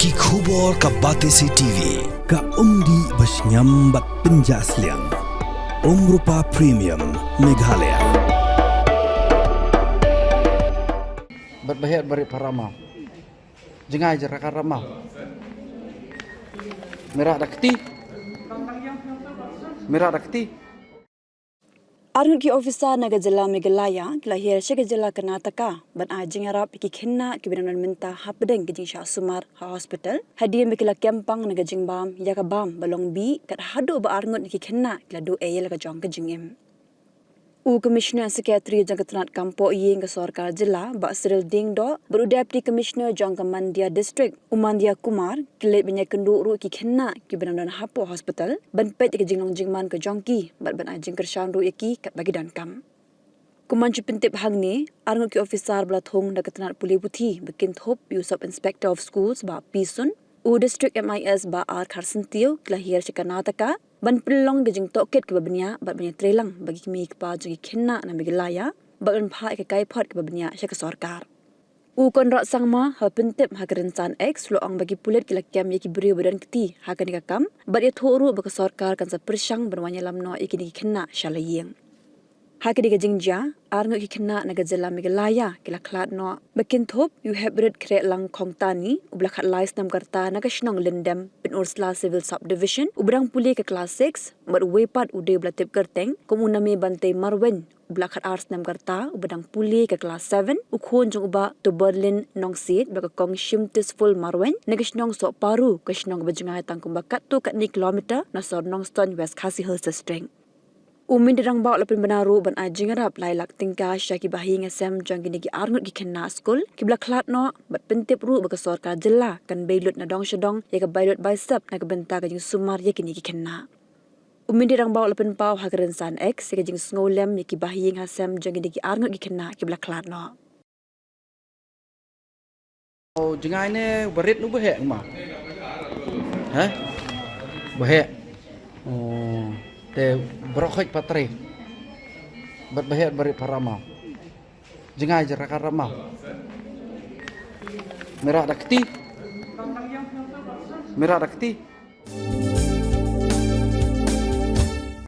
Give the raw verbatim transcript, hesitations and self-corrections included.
Ki khubor ka Batesi T V, ka umdih ba shngiam bad pynjah sliang. Umrupa Premium, Meghalaya. Bad bahet barit parama. Jngai jraka rama. Mera da kti. Mera da kti. Arngut ki officer na ka jylla Meghalaya ki la hiar sha ka jylla Karnataka ban ai jingïarap ïa ki khynnah kiba dang don mynta hapdeng ka jingshah sumar ha hospital, hadien ba ki la kem pang na ka jingbam ïa ka bam ba long bih, kat haduh ba arngut na ki khynnah ki la duh ei ïa la ka jong ka jingim. U Commissioner Secretary jong ka tnat kam poh ïing ka sorkar jylla, Bah Cyril Diengdoh, bad u Deputy Commissioner jong ka Mandya District, u Mandya Kumar, ki leit ban ïakynduh ruh ki khynnah kiba dang don hapoh hospital ban peit ïa ka jinglong jingman ka jong ki bad ban ai jingkyrshan ruh ïa ki katba ki donkam. Kum ban shu pyntip hangne, arngut ki officer ba la thung da ka tnat pule puthi ba kynthup ïa u Sub Inspector of Schools, Bah P Sun, u District M I S, Bah R Kharsyntiew, ki la hiar sha Karnataka ban pynlong ka jingtohkit kaba bniah bad ban ïatreilang bad ki kmie ki kpa jong ki khynnah na Meghalaya bad ban phah ïa ka kaiphod kaba bniah sha ka sorkar. U Conrad Sangma, haba pyntip ha ka rynsan X, u la ong ba ki pulit ki la kem ïa ki briew ba don kti ha kane ka kam bad ïathuh ruh ba ka sorkar kan sa pyrshang ban wan ïalam noh ïa kine ki khynnah sha la ïing. Ha kane ka jingjia, arngut ki khynnah na ka jylla Meghalaya ki la khlad noh ba kynthup ïa u Hepbrit Khretlang Khongtani, uba la khat lai snem ka rta na ka shnong Lyndem, Pynursla Civil Subdivision, uba dang pule ka klas six, bad uwei pat u dei uba la tip kyrteng kum u Namebantei Marwein, uba la khat ar snem ka rta, uba dang pule ka klas seven, u khun jong u Bah Toberlin Nongsiej bad ka kong Shimtisful Marwein, na ka shnong Sohparu, ka shnong kaba jngai tang kumba katto katne kilometer na sor Nongstoiñ, West Khasi Hills District. U Myntri Rangbah u la pynbna ruh ban ai jingïarap lai lak tyngka sha ki bahaïing hasem jong kine ki arngut ki khynnah skul kiba la khlad noh, bad pyntip ruh ba ka sorkar jylla kan beilut na dong sha dong ïa ka bailut baisep na ka bynta ka jingsumar ïa kine ki khynnah. U Myntri Rangbah u la pynpaw ha ka rynsan X ïa ka jingsngewlem ïa ki bahaïing hasem jong kine ki arngut ki khynnah kiba la khlad noh. Oh, jngai ne barit nu baheh ma. Ha? Baheh. Oh, te brokhoit patre. Bat baheh barit parama. Jngai jraka rama. Mera da kti. Mera da kti.